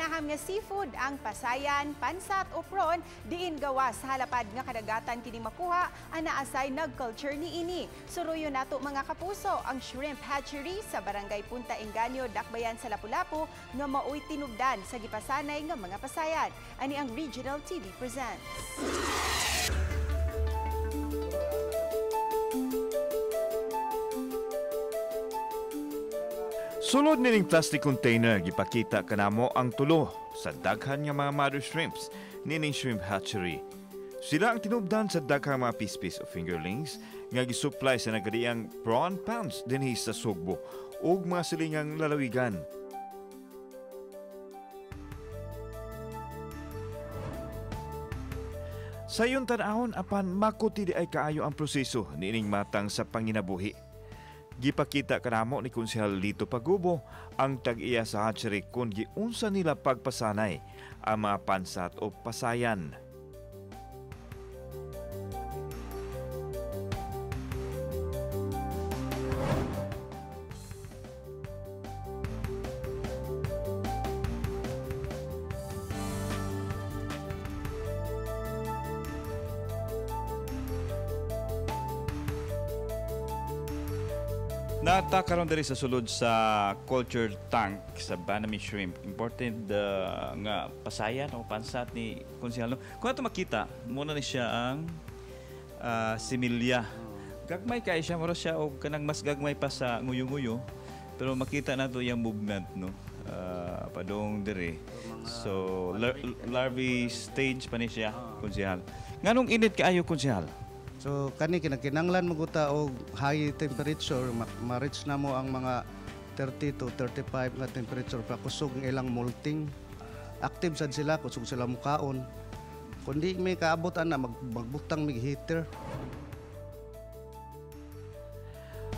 Kinaham nga seafood ang pasayan, pansat o prawn diin gawas sa halapad nga kadagatan kini makuha ana asay nag-culture niini. Suruyon nato, mga kapuso, ang shrimp hatchery sa Barangay Punta Engaño, Dakbayan sa Lapu-Lapu nga maoy tinubdan sa gipasanay nga mga pasayan. Ani ang Regional TV Presents. Sulod nining plastic container, gipakita kanamo ang tulo sa daghan nga mga mother shrimps nining shrimp hatchery. Sila ang tinubdan sa daghang mga pispis o fingerlings nga gisupply sa nagkadiang prawn pounds dinhi sa Sugbo ug mga silingang lalawigan. Sayon tan-awon apan makuti di ay kaayo ang proseso niining matang sa panginabuhi. Gipakita kanamo ni Konsehal Lito Pagubo ang tag-iya sa hatchery kung giunsa nila pagpasanay ang mga pansat o pasayan. Nata karon diri sa sulod sa culture tank sa Banami Shrimp. Important nga pasayan o pansat ni Konsehal. No? Kung ato makita, muna ni siya ang similya. Gagmay kay siya, mura siya og kanang mas gagmay pa sa nguyo-nguyo. Pero makita nato iyang movement, no? Padung diri. So larvae stage pa ni siya, Konsehal. Nganong init kaayo, Konsehal? So kani kinakinanglan maguta og high temperature, ma-reach na mo ang mga 30 to 35 nga temperature pa kusog ang ilang molting. Active sad sila, kusog sila mukaon. Kundi may kaabot ana magbutang mig heater.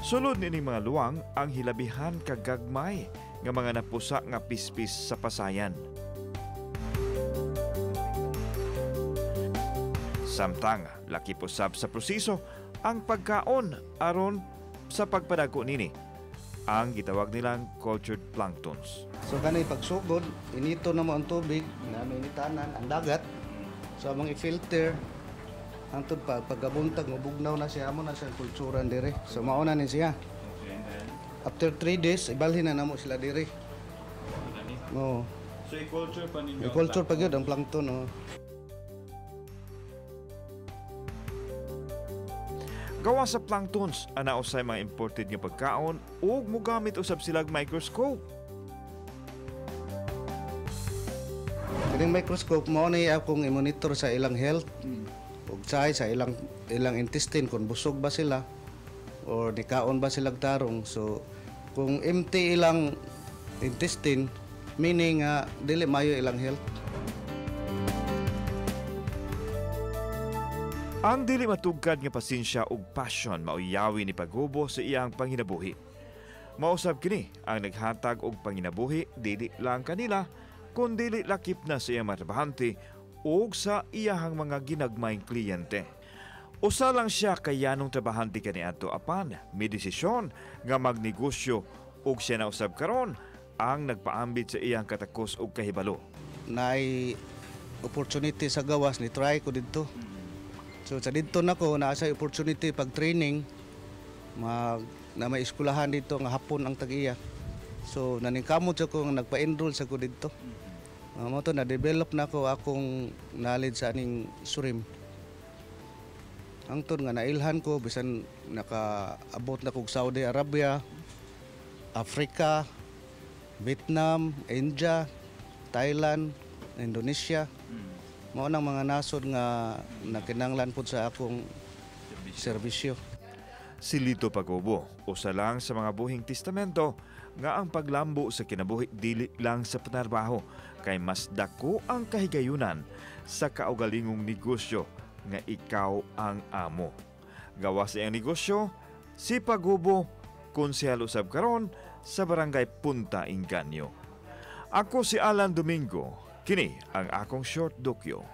Sulod nining mga luwang ang hilabihan kagagmay nga mga napusa nga pispis sa pasayan. Samtang laki posab sa proseso ang pagkaon aron sa pagpadako nini ang gitawag nilang cultured planktons. So kani pagsugod, inito na mo ang tubig, na may initanan ang dagat. So among i-filter hangtod pa pagkabuntag mabugnaw na siya, amo na siya kulturan dire. So mao na ni siya. After 3 days ibalhin na namo sila dire. Oo. So i-culture pa ninyo. I-culture pa gyud ang plankton, oh. Gawa sa planktons, ana usay mga imported nga pagkaon ug mogamit usab silag microscope. Kining microscope mao ni akong i-monitor sa ilang health. Ug sa ilang intestine kung busog ba sila or nikaon ba sila tarong. So kung empty ilang intestine, meaning dili mayo ilang health. Ang dili matugkad nga pasensya ug passion maoy yawi ni Pagubo sa iyang panginabuhi. Mausab kini ang naghatag og panginabuhi dili lang kanila kun dili lakip na sa iyang mga ug sa iyahang mga ginagmayng kliyente. Usa lang siya kayanong trabahante kaniadto apan may desisyon nga magnegosyo ug siya na usab karon ang nagpaambit sa iyang katakos ug kahibalo. Naay opportunity sa gawas ni try ko didto. So sa didto nako naa sa opportunity pag training na may eskwelahan dito nga hapon ang tag-iya. So naningkamot sa ko nga nagpa-enroll sa ko didto. Mo to na develop nako akong knowledge sa aning shrimp. Hangtod nga nailhan ko bisan nakaabot na kog Saudi Arabia, Africa, Vietnam, India, Thailand, Indonesia. Mao nang mga nasod nga nakinanglan pud sa akong serbisyo. Si Lito Pagubo, usa lang sa mga buhing testamento nga ang paglambo sa kinabuhi dili lang sa panarbaho kay mas dako ang kahigayunan sa kaugalingong negosyo nga ikaw ang amo. Gawa sa iyang negosyo, si Pagubo, konsehal usab karon sa Barangay Punta Engaño. Ako si Alan Domingo. Kini ang akong short dokyo.